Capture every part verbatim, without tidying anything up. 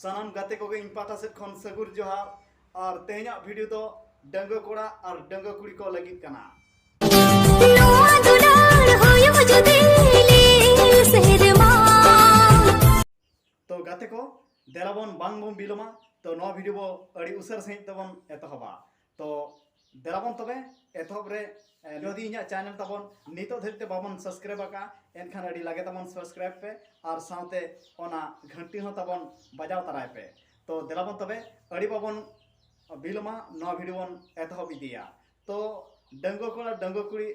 ᱥᱟᱱᱟᱢ ᱜᱟᱛᱮ ᱠᱚᱜᱮ ᱤᱧ ᱯᱟᱦᱴᱟ ᱥᱮᱫ ᱠᱷᱚᱱ ᱥᱟᱹᱜᱩᱱ ᱡᱚᱦᱟᱨ᱾ ᱟᱨ ᱛᱮᱦᱮᱧᱟᱜ ᱵᱷᱤᱰᱤᱭᱳ ᱫᱚ ᱰᱟᱺᱜᱩᱣᱟᱹ ᱠᱚᱲᱟ ᱟᱨ ᱰᱟᱺᱜᱩᱣᱟᱹ ᱠᱩᱲᱤ ᱠᱚ ᱞᱟᱹᱜᱤᱫ ᱠᱟᱱᱟ᱾ ᱛᱚ ᱜᱟᱛᱮ ᱠᱚ, ᱫᱮᱞᱟ ᱵᱚᱱ ᱵᱟᱝ ᱵᱚᱱ ᱵᱤᱞᱚᱢᱟ᱾ ᱛᱚ ᱱᱚᱣᱟ ᱵᱷᱤᱰᱤᱭᱳ ᱵᱚ ᱟᱹᱰᱤ ᱩᱥᱟᱹᱨᱟ ᱥᱟᱺᱦᱤᱡ ᱛᱮᱵᱚᱱ ᱮᱛᱚᱦᱚᱵᱟ᱾ ᱛᱚ ᱫᱮᱞᱟ ᱵᱚᱱ ᱛᱚᱵᱮ ᱮᱛᱚᱦᱚᱵ ᱨᱮ, ᱮ, ᱡᱩᱫᱤ ᱤᱧᱟᱹᱜ ᱪᱮᱱᱮᱞ ᱛᱟᱵᱚᱱ ᱱᱤᱛᱚᱜ ᱫᱷᱟᱹᱨᱤᱡ ᱛᱮ ᱵᱟᱵᱚᱱ ᱥᱟᱵᱥᱠᱨᱟᱭᱤᱵ ᱟᱠᱟᱫᱼᱟ, ᱮᱱᱠᱷᱟᱱ ᱟᱹᱰᱤ ᱞᱟᱜᱮ ᱛᱟᱵᱚᱱ ᱥᱟᱵᱥᱠᱨᱟᱭᱤᱵ ᱯᱮ ᱟᱨ ᱥᱟᱶᱛᱮ ᱚᱱᱟ ᱜᱷᱟᱹᱱᱴᱤ ᱦᱚᱸ ᱛᱟᱵᱚᱱ ᱵᱟᱡᱟᱣ ᱛᱟᱨᱟᱭ ᱯᱮ᱾ ᱛᱚ ᱫᱮᱞᱟ ᱵᱚᱱ ᱛᱚᱵᱮ ᱟᱹᱰᱤ ᱵᱟᱵᱚᱱ ᱵᱤᱞᱚᱢᱟ, ᱱᱚᱣᱟ ᱵᱷᱤᱰᱤᱭᱳ ᱵᱚᱱ ᱮᱛᱚᱦᱚᱵ ᱤᱫᱤᱭᱟ᱾ ᱛᱚ ᱰᱟᱺᱜᱩᱣᱟᱹ ᱠᱚᱲᱟ ᱰᱟᱺᱜᱩᱣᱟᱹ ᱠᱩᱲᱤ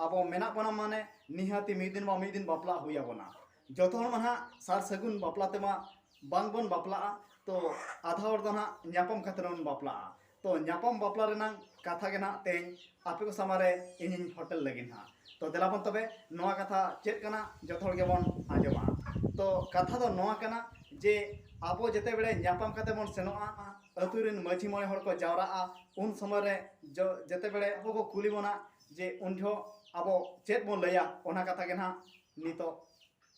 ᱟᱵᱚ ᱢᱮᱱᱟᱜ ᱵᱚᱱᱟ ᱢᱟᱱᱮ ᱱᱤᱦᱟᱹᱛᱤ ᱢᱤᱫ ᱫᱤᱱ ᱵᱟ ᱢᱤᱫ ᱫᱤᱱ ᱵᱟᱯᱞᱟ ᱦᱩᱭ ᱟᱵᱚᱱᱟ᱾ ᱡᱚᱛᱚ ᱦᱚᱲ ᱢᱟ ᱱᱟᱦᱟᱜ ᱥᱟᱨ ᱥᱟᱹᱜᱩᱱ ᱵᱟᱯᱞᱟ ᱛᱮᱢᱟ ᱵᱟᱝ ᱵᱚᱱ ᱵᱟᱯᱞᱟᱜᱼᱟ᱾ ᱛᱚ ᱟᱫᱷᱟ ᱦᱚᱲ ᱫᱚ ᱱᱟᱦᱟᱜ ᱧᱟᱯᱟᱢ ᱠᱟᱛᱮ ᱵᱚᱱ ᱵᱟᱯᱞᱟᱜᱼᱟ᱾ ᱛᱚ ᱧᱟᱯᱟᱢ ᱵᱟᱯᱞᱟ ᱨᱮᱱᱟᱝ ᱠᱟᱛᱷᱟ ᱜᱮ ᱱᱟᱦᱟᱜ ᱛᱮᱦᱮᱧ ᱟᱯᱮ ᱠᱚ ᱥᱟᱢᱟᱝ ᱨᱮ ᱤᱧᱤᱧ ᱯᱷᱚᱴᱮᱞ ᱞᱟᱹᱜᱤᱫ ᱱᱟᱦᱟᱜ᱾ ᱛᱚ ᱫᱮᱞᱟ ᱵᱚᱱ ᱛᱚᱵᱮ ᱱᱚᱣᱟ ᱠᱟᱛᱷᱟ ᱪᱮᱫ ᱠᱟᱱᱟ ᱡᱚᱛᱚ ᱦᱚᱲ ᱜᱮᱵᱚᱱ ᱟᱸᱡᱚᱢᱟ᱾ ᱛᱚ ᱠᱟᱛᱷᱟ ᱫᱚ ᱱᱚᱣᱟ ᱠᱟᱱᱟ ᱡᱮ ᱟᱵᱚ ᱡᱮᱛᱮ ᱵᱮᱲᱮ ᱧᱟᱯᱟᱢ ᱠᱟᱛᱮ ᱵᱚᱱ ᱥᱮᱱᱚᱜᱼᱟ, ᱟᱹᱛᱩ ᱨᱮᱱ ᱢᱟᱹᱡᱷᱤ ᱢᱚᱬᱮ ᱦᱚᱲ ᱠᱚ ᱡᱟᱣᱨᱟᱜᱼᱟ, ᱩᱱ ᱥᱚᱢᱚᱭ ᱨᱮ ᱡᱚ- ᱡᱮᱛᱮ ᱵᱮᱲᱮ ᱟᱵᱚ ᱠᱚ ᱠᱩᱞᱤ ᱵᱚᱱᱟ ᱡᱮ ᱩᱱ ᱡᱚᱦᱚᱜ ᱟᱵᱚ ᱪᱮᱫ ᱵᱚᱱ ᱞᱟᱹᱭᱟ, ᱚᱱᱟ ᱠᱟᱛᱷᱟ ᱜᱮ ᱱᱟᱦᱟᱜ ᱱᱤᱛᱚᱜ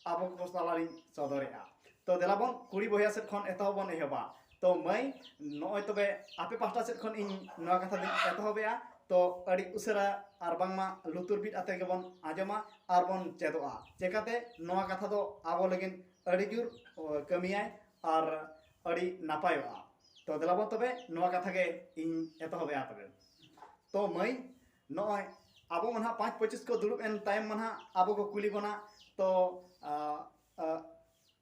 ᱟᱵᱚ ᱠᱚ ᱛᱟᱞᱟᱨᱤᱧ ᱥᱚᱫᱚᱨᱮᱜᱼᱟ᱾ ᱛᱚ ᱫᱮᱞᱟ ᱵᱚᱱ ᱠᱩᱲᱤ ᱵᱚᱭᱦᱟ ᱥᱮᱫ ᱠᱷᱚᱱ ᱮᱛᱚᱦᱚᱵ ᱵᱚᱱ ᱮᱦᱚᱵᱟ᱾ ᱛᱚ ᱢᱟᱹᱭ, ᱱᱚᱜᱼᱚᱭ ᱛᱚᱵᱮ ᱟᱯᱮ ᱯᱟᱦᱴᱟ ᱥᱮᱫ ᱠᱷᱚᱱ ᱤᱧ ᱱᱚᱣᱟ ᱠᱟᱛᱷᱟ ᱫᱚᱧ ᱮᱛᱚᱦᱚᱵᱮᱜᱼᱟ᱾ ᱛᱚ ᱟᱹᱰᱤ ᱩᱥᱟᱹᱨᱟ ᱟᱨ ᱵᱟᱝᱢᱟ ᱞᱩᱛᱩᱨ ᱵᱤᱫ ᱟᱛᱮ ᱜᱮᱵᱚᱱ ᱟᱸᱡᱚᱢᱟ ᱟᱨ ᱵᱚᱱ ᱪᱮᱫᱚᱜᱼᱟ᱾ ᱪᱮᱠᱟᱛᱮ ᱱᱚᱣᱟ ᱠᱟᱛᱷᱟ ᱫᱚ ᱟᱵᱚ ᱞᱟᱹᱜᱤᱫ ᱟᱹᱰᱤ ᱡᱳᱨ, ᱚ, ᱠᱟᱹᱢᱤᱭᱟᱭ ᱟᱨ ᱟᱹᱰᱤ ᱱᱟᱯᱟᱭᱚᱜᱼᱟ᱾ ᱛᱚ ᱫᱮᱞᱟ ᱵᱚᱱ ᱛᱚᱵᱮ ᱱᱚᱣᱟ ᱠᱟᱛᱷᱟ ᱜᱮ ᱤᱧ ᱮᱛᱚᱦᱚᱵᱮᱜᱼᱟ ᱛᱚᱵᱮ᱾ ᱛᱚ ᱢᱟᱹᱭ, ᱱᱚᱜᱼᱚᱭ ᱟᱵᱚ ᱢᱟ ᱱᱟᱦᱟᱜ ᱯᱟᱸᱪ ᱯᱚᱸᱪᱤᱥ ᱠᱚ ᱫᱩᱲᱩᱵ ᱮᱱ ᱛᱟᱭᱚᱢ ᱢᱟ ᱱᱟᱦᱟᱜ ᱟᱵᱚ ᱠᱚ ᱠᱩᱞᱤ ᱵᱚᱱᱟ᱾ ᱛᱚ ᱟ, ᱟ,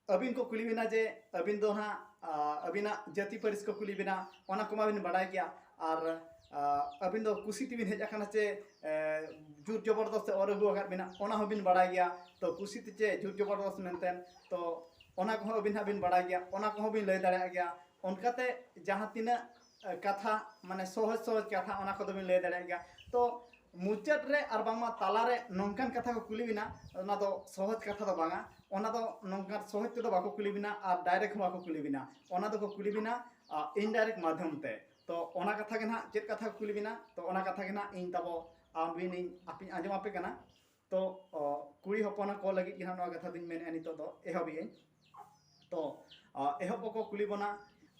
ᱟᱹᱵᱤᱱ ᱠᱚ ᱠᱩᱞᱤ ᱵᱤᱱᱟ ᱡᱮ ᱟᱹᱵᱤᱱ ᱫᱚ ᱱᱟᱦᱟᱜ, ᱟ, ᱟᱹᱵᱤᱱᱟᱜ ᱡᱟᱹᱛᱤ ᱯᱟᱹᱨᱤᱥ ᱠᱚ ᱠᱩᱞᱤ ᱵᱤᱱᱟ, ᱚᱱᱟ ᱠᱚᱢᱟ ᱵᱤᱱ ᱵᱟᱰᱟᱭ ᱜᱮᱭᱟ᱾ ᱟᱨ ᱟ, ᱟᱹᱵᱤᱱ ᱫᱚ ᱠᱩᱥᱤ ᱛᱮᱵᱤᱱ ᱦᱮᱡ ᱟᱠᱟᱱᱟ ᱪᱮ, ᱮ, ᱡᱳᱨ ᱡᱚᱵᱚᱨᱫᱚᱥᱛ ᱛᱮ ᱚᱨ ᱟᱹᱜᱩ ᱟᱠᱟᱫ ᱵᱤᱱᱟ, ᱚᱱᱟ ᱦᱚᱸᱵᱤᱱ ᱵᱟᱰᱟᱭ ᱜᱮᱭᱟ᱾ ᱛᱚ ᱠᱩᱥᱤ ᱛᱮ ᱪᱮ ᱡᱳᱨ ᱡᱚᱵᱚᱨᱫᱚᱥᱛ ᱢᱮᱱᱛᱮ, ᱛᱚ ᱚᱱᱟ ᱠᱚᱦᱚᱸ ᱟᱹᱵᱤᱱ ᱦᱟᱸᱜ ᱵᱤᱱ ᱵᱟᱰᱟᱭ ᱜᱮᱭᱟ, ᱚᱱᱟ ᱠᱚᱦᱚᱸ ᱵᱤᱱ ᱞᱟᱹᱭ ᱫᱟᱲᱮᱭᱟᱜ ᱜᱮᱭᱟ᱾ ᱚᱱᱠᱟᱛᱮ ᱡᱟᱦᱟᱸ ᱛᱤᱱᱟᱹᱜ, ᱮ, ᱠᱟᱛᱷᱟ, ᱢᱟᱱᱮ ᱥᱚᱦᱚᱡ ᱥᱚᱦᱚᱡ ᱠᱟᱛᱷᱟ, ᱚᱱᱟ ᱠᱚᱫᱚ ᱵᱤᱱ ᱞᱟᱹᱭ ᱫᱟᱲᱮᱭᱟᱜ ᱜᱮᱭᱟ᱾ ᱛᱚ ᱢᱩᱪᱟᱹᱫ ᱨᱮ ᱟᱨ ᱵᱟᱝᱢᱟ ᱛᱟᱞᱟᱨᱮ ᱱᱚᱝᱠᱟᱱ ᱠᱟᱛᱷᱟ ᱠᱚ ᱠᱩᱞᱤ ᱵᱤᱱᱟ, ᱚᱱᱟ ᱫᱚ ᱥᱚᱦᱚᱡ ᱠᱟᱛᱷᱟ ᱫᱚ ᱵᱟᱝᱟ, ᱚᱱᱟ ᱫᱚ ᱱᱚᱝᱠᱟᱱ ᱥᱚᱦᱚᱡ ᱛᱮᱫᱚ ᱵᱟᱠᱚ ᱠᱩᱞᱤ ᱵᱤᱱᱟ ᱟᱨ ᱰᱟᱭᱨᱮᱠᱴ ᱦᱚᱸ ᱵᱟᱠᱚ ᱠᱩᱞᱤ ᱵᱤᱱᱟ, ᱚᱱᱟ ᱫᱚᱠᱚ ᱠᱩᱞᱤ ᱵᱤᱱᱟ, ᱟ, ᱤᱱᱰᱟᱭᱨᱮᱠᱴ ᱢᱟᱫᱽᱫᱷᱚᱢ ᱛᱮ᱾ ᱛᱚ ᱚᱱᱟ ᱠᱟᱛᱷᱟ ᱜᱮ ᱱᱟᱦᱟᱜ ᱪᱮᱫ ᱠᱟᱛᱷᱟ ᱠᱚ ᱠᱩᱞᱤ ᱵᱤᱱᱟ, ᱛᱚ ᱚᱱᱟ ᱠᱟᱛᱷᱟ ᱜᱮ ᱱᱟᱦᱟᱜ ᱤᱧ ᱛᱟᱵᱚ ᱟᱹᱵᱤᱱᱤᱧ ᱟᱯᱮᱧ ᱟᱸᱡᱚᱢ ᱟᱯᱮ ᱠᱟᱱᱟ᱾ ᱛᱚ, ᱚ, ᱠᱩᱲᱤ ᱦᱚᱯᱚᱱ ᱠᱚ ᱞᱟᱹᱜᱤᱫ ᱜᱮ ᱱᱟᱦᱟᱜ ᱱᱚᱣᱟ ᱠᱟᱛᱷᱟ ᱫᱚᱧ ᱢᱮᱱᱮᱫᱼᱟ ᱱᱤᱛᱚᱜ ᱫᱚ ᱮᱦᱚᱵᱮᱜ ᱟᱹᱧ᱾ ᱛᱚ, ᱟ, ᱮᱦᱚᱵ ᱵᱚ ᱠᱚ ᱠᱩᱞᱤ ᱵᱚᱱᱟ,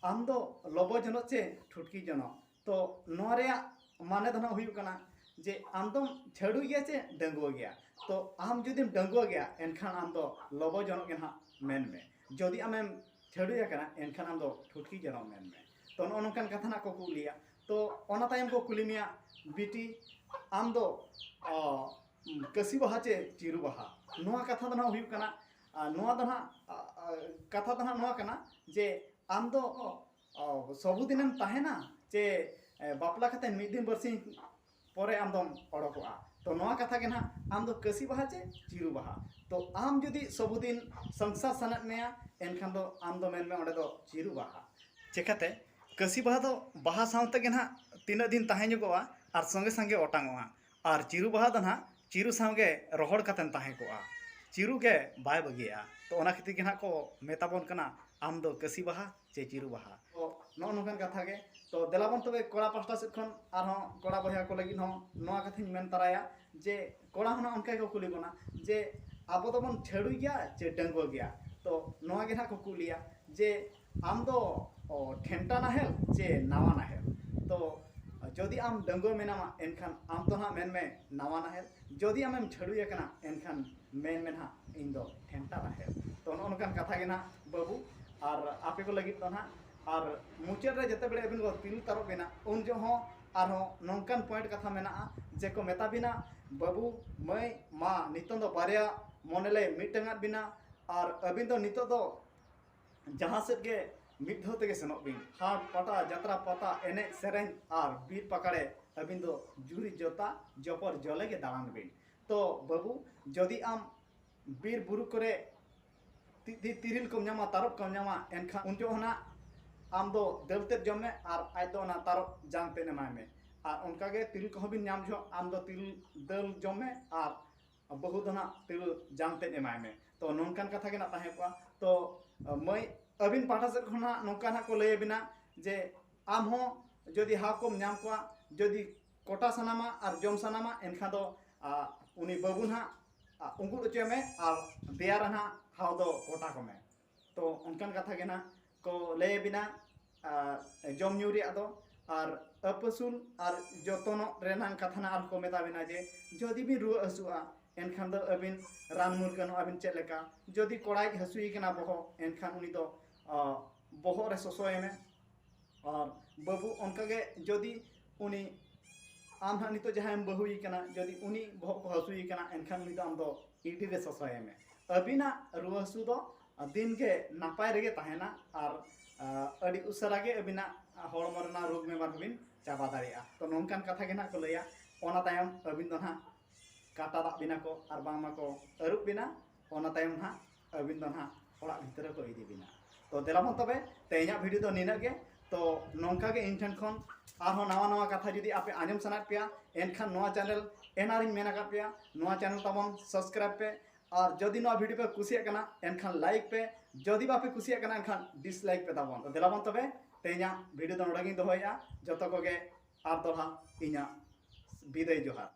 "ᱟᱢ ᱫᱚ ᱞᱚᱵᱚ ᱡᱚᱱᱚᱜ ᱪᱮ ᱴᱷᱩᱴᱠᱤ ᱡᱚᱱᱚᱜ?" ᱛᱚ ᱱᱚᱣᱟ ᱨᱮᱭᱟᱜ ᱢᱟᱱᱮ ᱫᱚ ᱱᱟᱦᱟᱜ ᱦᱩᱭᱩᱜ ᱠᱟᱱᱟ ᱡᱮ ᱟᱢ ᱫᱚᱢ ᱪᱷᱟᱹᱰᱩᱭ ᱜᱮᱭᱟ ᱪᱮ ᱰᱟᱺᱜᱩᱣᱟᱹ ᱜᱮᱭᱟ? ᱛᱚ ᱟᱢ ᱡᱩᱫᱤᱢ ᱰᱟᱺᱜᱩᱣᱟᱹ ᱜᱮᱭᱟ, ᱮᱱᱠᱷᱟᱱ ᱟᱢ ᱫᱚ ᱞᱚᱵᱚ ᱡᱚᱱᱚᱜ ᱜᱮ ᱱᱟᱦᱟᱜ ᱢᱮᱱ ᱢᱮ᱾ ᱡᱩᱫᱤ ᱟᱢᱮᱢ ᱪᱷᱟᱹᱰᱩᱭ ᱟᱠᱟᱱᱟ, ᱮᱱᱠᱷᱟᱱ ᱟᱢ ᱫᱚ ᱴᱷᱩᱴᱠᱤ ᱡᱚᱱᱚᱜ ᱢᱮᱱ ᱢᱮ᱾ ᱛᱚ ᱱᱚᱜᱼᱚ ᱱᱚᱝᱠᱟᱱ ᱠᱟᱛᱷᱟ ᱱᱟᱜ ᱠᱚ ᱠᱩᱞᱤᱭᱟ᱾ ᱛᱚ ᱚᱱᱟ ᱛᱟᱭᱚᱢ ᱠᱚ ᱠᱩᱞᱤ ᱢᱮᱭᱟ, "ᱵᱤᱴᱤ, ᱟᱢ ᱫᱚ, ᱚ, ᱠᱟᱹᱥᱤ ᱵᱟᱦᱟ ᱪᱮ ᱪᱤᱨᱩ ᱵᱟᱦᱟ?" ᱱᱚᱣᱟ ᱠᱟᱛᱷᱟ ᱫᱚ ᱱᱟᱦᱟᱜ ᱦᱩᱭᱩᱜ ᱠᱟᱱᱟ, ᱟᱨ ᱱᱚᱣᱟ ᱫᱚ ᱱᱟᱦᱟᱜ, ᱟ, ᱟ, ᱠᱟᱛᱷᱟ ᱫᱚ ᱱᱟᱦᱟᱜ ᱱᱚᱣᱟ ᱠᱟᱱᱟ ᱡᱮ ᱟᱢ ᱫᱚ, ᱚ, ᱥᱚᱵᱩᱫᱤᱱᱮᱢ ᱛᱟᱦᱮᱱᱟ ᱪᱮ, ᱮ, ᱵᱟᱯᱞᱟ ᱠᱟᱛᱮ ᱢᱤᱫ ᱫᱤᱱ ᱵᱟᱨᱥᱤᱧ ᱯᱚᱨᱮ ᱟᱢ ᱫᱚᱢ ᱚᱰᱚᱠᱚᱜᱼᱟ? ᱛᱚ ᱱᱚᱣᱟ ᱠᱟᱛᱷᱟ ᱜᱮ ᱱᱟᱦᱟᱜ, ᱟᱢ ᱫᱚ ᱠᱟᱹᱥᱤ ᱵᱟᱦᱟ ᱪᱮ ᱪᱤᱨᱩ ᱵᱟᱦᱟ? ᱛᱚ ᱟᱢ ᱡᱩᱫᱤ ᱥᱚᱵᱩᱫᱤᱱ ᱥᱚᱝᱥᱟᱨ ᱥᱟᱱᱟᱭᱮᱫ ᱢᱮᱭᱟ, ᱮᱱᱠᱷᱟᱱ ᱫᱚ ᱟᱢ ᱫᱚ ᱢᱮᱱ ᱢᱮ ᱚᱸᱰᱮ ᱫᱚ ᱪᱤᱨᱩ ᱵᱟᱦᱟ᱾ ᱪᱮᱠᱟᱛᱮ? ᱠᱟᱹᱥᱤ ᱵᱟᱦᱟ ᱫᱚ ᱵᱟᱦᱟ ᱥᱟᱶ ᱛᱮᱜᱮ ᱱᱟᱦᱟᱜ ᱛᱤᱱᱟᱹᱜ ᱫᱤᱱ ᱛᱟᱦᱮᱸ ᱧᱚᱜᱚᱜᱼᱟ ᱟᱨ ᱥᱚᱸᱜᱮ ᱥᱟᱸᱜᱮ ᱚᱴᱟᱝᱚᱜᱼᱟ᱾ ᱟᱨ ᱪᱤᱨᱩ ᱵᱟᱦᱟ ᱫᱚ ᱱᱟᱦᱟᱜ ᱪᱤᱨᱩ ᱥᱟᱶᱜᱮ ᱨᱚᱦᱚᱲ ᱠᱟᱛᱮᱢ ᱛᱟᱦᱮᱸ ᱠᱚᱜᱼᱟ, ᱪᱤᱨᱩ ᱜᱮ ᱵᱟᱭ ᱵᱟᱹᱜᱤᱭᱟᱜᱼᱟ᱾ ᱛᱚ ᱚᱱᱟ ᱠᱷᱟᱹᱛᱤᱨ ᱜᱮ ᱱᱟᱦᱟᱜ ᱠᱚ ᱢᱮᱛᱟ ᱵᱚᱱ ᱠᱟᱱᱟ, "ᱟᱢ ᱫᱚ ᱠᱟᱹᱥᱤ ᱵᱟᱦᱟ ᱪᱮ ᱪᱤᱨᱩ ᱵᱟᱦᱟ?" ᱛᱚ ᱱᱚᱜᱼᱚ ᱱᱚᱝᱠᱟᱱ ᱠᱟᱛᱷᱟ ᱜᱮ᱾ ᱛᱚ ᱫᱮᱞᱟ ᱵᱚᱱ ᱛᱚᱵᱮ ᱠᱚᱲᱟ ᱯᱟᱦᱴᱟ ᱥᱮᱫ ᱠᱷᱚᱱ ᱟᱨᱦᱚᱸ ᱠᱚᱲᱟ ᱵᱚᱭᱦᱟ ᱠᱚ ᱞᱟᱹᱜᱤᱫ ᱦᱚᱸ ᱱᱚᱣᱟ ᱠᱟᱛᱷᱟᱧ ᱢᱮᱱ ᱛᱟᱨᱟᱭᱟ ᱡᱮ ᱠᱚᱲᱟ ᱦᱚᱸ ᱱᱟᱜ ᱚᱱᱠᱟ ᱜᱮᱠᱚ ᱠᱩᱞᱤ ᱵᱚᱱᱟ ᱡᱮ ᱟᱵᱚ ᱫᱚᱵᱚᱱ ᱪᱷᱟᱹᱰᱩᱭ ᱜᱮᱭᱟ ᱪᱮ ᱰᱟᱺᱜᱩᱣᱟᱹ ᱜᱮᱭᱟ? ᱛᱚ ᱱᱚᱣᱟ ᱜᱮ ᱱᱟᱦᱟᱜ ᱠᱚ ᱠᱩᱞᱤᱭᱟ ᱡᱮ ᱟᱢ ᱫᱚ, ᱚ, ᱴᱷᱮᱱᱴᱟ ᱱᱟᱦᱮᱞ ᱪᱮ ᱱᱟᱣᱟ ᱱᱟᱦᱮᱞ? ᱛᱚ ᱡᱩᱫᱤ ᱟᱢ ᱰᱟᱺᱜᱩᱣᱟᱹ ᱢᱮᱱᱟᱢᱟ, ᱮᱱᱠᱷᱟᱱ ᱟᱢ ᱫᱚ ᱱᱟᱦᱟᱜ ᱢᱮᱱ ᱢᱮ ᱱᱟᱣᱟ ᱱᱟᱦᱮᱞ᱾ ᱡᱩᱫᱤ ᱟᱢᱮᱢ ᱪᱷᱟᱹᱰᱩᱭ ᱟᱠᱟᱱᱟ, ᱮᱱᱠᱷᱟᱱ ᱢᱮᱱ ᱢᱮ ᱱᱟᱦᱟᱜ, "ᱤᱧ ᱫᱚ ᱴᱷᱮᱱᱴᱟ ᱱᱟᱦᱮᱞ᱾" ᱛᱚ ᱱᱚᱜᱼᱚ ᱱᱚᱝᱠᱟᱱ ᱠᱟᱛᱷᱟ ᱜᱮ ᱱᱟᱦᱟᱜ ᱵᱟᱹᱵᱩ᱾ ᱟᱨ ᱟᱯᱮ ᱠᱚ ᱞᱟᱹᱜᱤᱫ ᱫᱚ ᱱᱟᱦᱟᱜ, ᱟᱨ ᱢᱩᱪᱟᱹᱫ ᱨᱮ ᱡᱮᱛᱮ ᱵᱮᱲᱮ ᱟᱹᱵᱤᱱ ᱠᱚ ᱛᱤᱨᱤᱞ ᱛᱟᱨᱚᱵ ᱵᱮᱱᱟ, ᱩᱱ ᱡᱚᱦᱚᱜ ᱦᱚᱸ ᱟᱨᱦᱚᱸ ᱱᱚᱝᱠᱟᱱ ᱯᱚᱭᱮᱱᱴ ᱠᱟᱛᱷᱟ ᱢᱮᱱᱟᱜᱼᱟ ᱡᱮ ᱠᱚ ᱢᱮᱛᱟ ᱵᱤᱱᱟ, "ᱵᱟᱹᱵᱩ, ᱢᱟᱹᱭ, ᱢᱟ, ᱱᱤᱛᱚᱝ ᱫᱚ ᱵᱟᱨᱭᱟ ᱢᱚᱱᱮ ᱞᱮ ᱢᱤᱫᱴᱟᱝ ᱟᱫ ᱵᱤᱱᱟ, ᱟᱨ ᱟᱹᱵᱤᱱ ᱫᱚ ᱱᱤᱛᱚᱜ ᱫᱚ ᱡᱟᱦᱟᱸ ᱥᱮᱫ ᱜᱮ ᱢᱤᱫ ᱫᱷᱟᱣ ᱛᱮᱜᱮ ᱥᱮᱱᱚᱜ ᱵᱤᱱ, ᱦᱟᱴ, ᱯᱟᱴᱟ, ᱡᱟᱛᱨᱟ, ᱯᱟᱛᱟ, ᱮᱱᱮᱡ, ᱥᱮᱨᱮᱧ ᱟᱨ ᱵᱤᱨ ᱯᱟᱠᱟᱲᱮ ᱟᱹᱵᱤᱱ ᱫᱚ ᱡᱩᱨᱤ ᱡᱚᱛᱟ ᱡᱚᱯᱚᱨ ᱡᱚᱞᱮ ᱜᱮ ᱫᱟᱬᱟᱱ ᱵᱤᱱ᱾" ᱛᱚ ᱵᱟᱹᱵᱩ, ᱡᱩᱫᱤ ᱟᱢ ᱵᱤᱨ ᱵᱩᱨᱩ ᱠᱚᱨᱮ ᱛᱤ-, ᱛᱤ-, ᱛᱤᱨᱤᱞ ᱠᱚᱢ ᱧᱟᱢᱟ, ᱛᱟᱨᱚᱵ ᱠᱚᱢ ᱧᱟᱢᱟ, ᱮᱱᱠᱷᱟᱱ ᱩᱱ ᱡᱚᱦᱚᱜ ᱱᱟᱜ ᱟᱢ ᱫᱚ ᱫᱟᱹᱞ ᱛᱮᱫ ᱡᱚᱢ ᱢᱮ ᱟᱨ ᱟᱡ ᱫᱚ ᱚᱱᱟ ᱛᱟᱨᱚᱵ ᱡᱟᱝ ᱛᱮᱫ ᱮᱢᱟᱭ ᱢᱮ᱾ ᱟᱨ ᱚᱱᱠᱟ ᱜᱮ ᱛᱤᱨᱤᱞ ᱠᱚᱦᱚᱸ ᱵᱤᱱ ᱧᱟᱢ ᱡᱚᱦᱚᱜ ᱟᱢ ᱫᱚ ᱛᱤᱨᱤᱞ ᱫᱟᱹᱞ ᱡᱚᱢ ᱢᱮ ᱟᱨ ᱵᱟᱹᱦᱩ ᱫᱚ ᱱᱟᱜ ᱛᱤᱨᱤᱞ ᱡᱟᱝ ᱛᱮᱫ ᱮᱢᱟᱭ ᱢᱮ᱾ ᱛᱚ ᱱᱚᱝᱠᱟᱱ ᱠᱟᱛᱷᱟ ᱜᱮ ᱱᱟᱜ ᱛᱟᱦᱮᱸ ᱠᱚᱜᱼᱟ᱾ ᱛᱚ ᱢᱟᱹᱭ, ᱟᱹᱵᱤᱱ ᱯᱟᱦᱴᱟ ᱥᱮᱫ ᱠᱷᱚᱱ ᱱᱟᱜ ᱱᱚᱝᱠᱟ ᱱᱟᱜ ᱠᱚ ᱞᱟᱹᱭ ᱟᱵᱤᱱᱟ ᱡᱮ ᱟᱢ ᱦᱚᱸ ᱡᱩᱫᱤ ᱦᱟᱣ ᱠᱚᱢ ᱧᱟᱢ ᱠᱚᱣᱟ, ᱡᱩᱫᱤ ᱠᱚᱴᱟ ᱥᱟᱱᱟᱢᱟ ᱟᱨ ᱡᱚᱢ ᱥᱟᱱᱟᱢᱟ, ᱮᱱᱠᱷᱟᱱ ᱫᱚ, ᱟ, ᱩᱱᱤ ᱵᱟᱹᱵᱩ ᱱᱟᱜ, ᱟ, ᱩᱸᱜᱩᱫ ᱦᱚᱪᱚᱭ ᱢᱮ ᱟᱨ ᱫᱮᱭᱟ ᱨᱮ ᱱᱟᱜ ᱦᱟᱣ ᱫᱚ ᱠᱚᱴᱟ ᱠᱚᱢᱮ᱾ ᱛᱚ ᱚᱱᱠᱟᱱ ᱠᱟᱛᱷᱟ ᱜᱮ ᱱᱟᱜ ᱠᱚ ᱞᱟᱹᱭ ᱟᱵᱤᱱᱟ ᱟᱨ ᱡᱚᱢ ᱧᱩ ᱨᱮᱭᱟᱜ ᱫᱚ᱾ ᱟᱨ ᱟᱹᱯᱟᱹᱥᱩᱞ ᱟᱨ ᱡᱚᱛᱚᱱᱚᱜ ᱨᱮᱱᱟᱜ ᱠᱟᱛᱷᱟ ᱱᱟᱜ ᱟᱨᱦᱚᱸ ᱠᱚ ᱢᱮᱛᱟ ᱵᱤᱱᱟ ᱡᱮ ᱡᱩᱫᱤ ᱵᱤᱱ ᱨᱩᱣᱟᱹ ᱦᱟᱹᱥᱩᱜᱼᱟ, ᱮᱱᱠᱷᱟᱱ ᱫᱚ ᱟᱹᱵᱤᱱ ᱨᱟᱱ ᱢᱩᱨᱜᱟᱹᱱᱚᱜᱼᱟ ᱵᱤᱱ ᱪᱮᱫ ᱞᱮᱠᱟ᱾ ᱡᱩᱫᱤ ᱠᱚᱲᱟᱭᱤᱡ ᱦᱟᱹᱥᱩᱭᱮ ᱠᱟᱱᱟ ᱵᱚᱦᱚᱜ, ᱮᱱᱠᱷᱟᱱ ᱩᱱᱤ ᱫᱚ ᱟᱸ, ᱵᱚᱦᱚᱜ ᱨᱮ ᱥᱚᱥᱚᱭᱮ ᱢᱮ᱾ ᱟᱨ ᱵᱟᱹᱵᱩ ᱚᱱᱠᱟᱜᱮ ᱡᱩᱫᱤ ᱩᱱᱤ, ᱟᱢ ᱦᱟᱸᱜ ᱱᱤᱛᱚᱜ ᱡᱟᱦᱟᱸᱭᱮᱢ ᱵᱟᱹᱦᱩᱭᱮ ᱠᱟᱱᱟ, ᱡᱩᱫᱤ ᱩᱱᱤ ᱵᱚᱦᱚᱜ ᱠᱚ ᱦᱟᱹᱥᱩᱭᱮ ᱠᱟᱱᱟ, ᱮᱱᱠᱷᱟᱱ ᱩᱱᱤ ᱫᱚ ᱟᱢ ᱫᱚ ᱤᱰᱤ ᱨᱮ ᱥᱚᱥᱚᱭᱮ ᱢᱮ᱾ ᱟᱹᱵᱤᱱᱟᱜ ᱨᱩᱣᱟᱹ ᱦᱟᱹᱥᱩ ᱫᱚ ᱫᱤᱱ ᱜᱮ ᱱᱟᱯᱟᱭ ᱨᱮᱜᱮ ᱛᱟᱦᱮᱱᱟ ᱟᱨ ᱟᱹᱰᱤ ᱩᱥᱟᱹᱨᱟ ᱜᱮ ᱟᱹᱵᱤᱱᱟᱜ ᱦᱚᱲᱢᱚ ᱨᱮᱱᱟᱜ ᱨᱳᱜᱽ ᱵᱮᱢᱟᱨ ᱦᱚᱸᱵᱤᱱ ᱪᱟᱵᱟ ᱫᱟᱲᱮᱭᱟᱜᱼᱟ᱾ ᱛᱚ ᱱᱚᱝᱠᱟᱱ ᱠᱟᱛᱷᱟ ᱜᱮ ᱱᱟᱦᱟᱜ ᱠᱚ ᱞᱟᱹᱭᱟ᱾ ᱚᱱᱟ ᱛᱟᱭᱚᱢ ᱟᱹᱵᱤᱱ ᱫᱚ ᱱᱟᱦᱟᱜ ᱠᱟᱴᱟ ᱫᱟᱜ ᱵᱤᱱᱟ ᱠᱚ ᱟᱨ ᱵᱟᱝᱢᱟ ᱠᱚ ᱟᱹᱨᱩᱵ ᱵᱤᱱᱟ᱾ ᱚᱱᱟ ᱛᱟᱭᱚᱢ ᱱᱟᱦᱟᱜ ᱟᱹᱵᱤᱱ ᱫᱚ ᱱᱟᱦᱟᱜ ᱚᱲᱟᱜ ᱵᱷᱤᱛᱨᱤ ᱨᱮᱠᱚ ᱤᱫᱤ ᱵᱤᱱᱟ᱾ ᱛᱚ ᱫᱮᱞᱟ ᱵᱚᱱ ᱛᱚᱵᱮ ᱛᱮᱦᱮᱧᱟᱜ ᱵᱷᱤᱰᱤᱭᱳ ᱫᱚ ᱱᱤᱱᱟᱹᱜ ᱜᱮ᱾ ᱛᱚ ᱱᱚᱝᱠᱟ ᱜᱮ ᱤᱧ ᱴᱷᱮᱱ ᱠᱷᱚᱱ ᱟᱨᱦᱚᱸ ᱱᱟᱣᱟ ᱱᱟᱣᱟ ᱠᱟᱛᱷᱟ ᱡᱩᱫᱤ ᱟᱯᱮ ᱟᱸᱡᱚᱢ ᱥᱟᱱᱟᱭᱮᱫ ᱯᱮᱭᱟ, ᱮᱱᱠᱷᱟᱱ ᱱᱚᱣᱟ ᱪᱮᱱᱮᱞ ᱮᱱᱟᱨᱤᱧ ᱢᱮᱱ ᱟᱠᱟᱫ ᱯᱮᱭᱟ, ᱱᱚᱣᱟ ᱪᱮᱱᱮᱞ ᱛᱟᱵᱚᱱ ᱥᱟᱵᱥᱠᱨᱟᱭᱤᱵ ᱯᱮ᱾ ᱟᱨ ᱡᱩᱫᱤ ᱱᱚᱣᱟ ᱵᱷᱤᱰᱤᱭᱳ ᱯᱮ ᱠᱩᱥᱤᱭᱟᱜ ᱠᱟᱱᱟ, ᱮᱱᱠᱷᱟᱱ ᱞᱟᱭᱤᱠ ᱯᱮ᱾ ᱡᱩᱫᱤ ᱵᱟᱯᱮ ᱠᱩᱥᱤᱭᱟᱜ ᱠᱟᱱᱟ, ᱮᱱᱠᱷᱟᱱ ᱰᱤᱥᱞᱟᱭᱤᱠ ᱯᱮ ᱛᱟᱵᱚᱱ᱾ ᱛᱚ ᱫᱮᱞᱟ ᱵᱚᱱ ᱛᱚᱵᱮ ᱛᱮᱦᱮᱧᱟᱜ ᱵᱷᱤᱰᱤᱭᱳ ᱫᱚ ᱱᱚᱰᱮ ᱜᱤᱧ ᱫᱚᱦᱚᱭᱮᱫᱼᱟ᱾ ᱡᱚᱛᱚ ᱠᱚᱜᱮ ᱟᱨ ᱫᱚᱦᱲᱟ ᱤᱧᱟᱹᱜ ᱵᱤᱫᱟᱹᱭ ᱡᱚᱦᱟᱨ᱾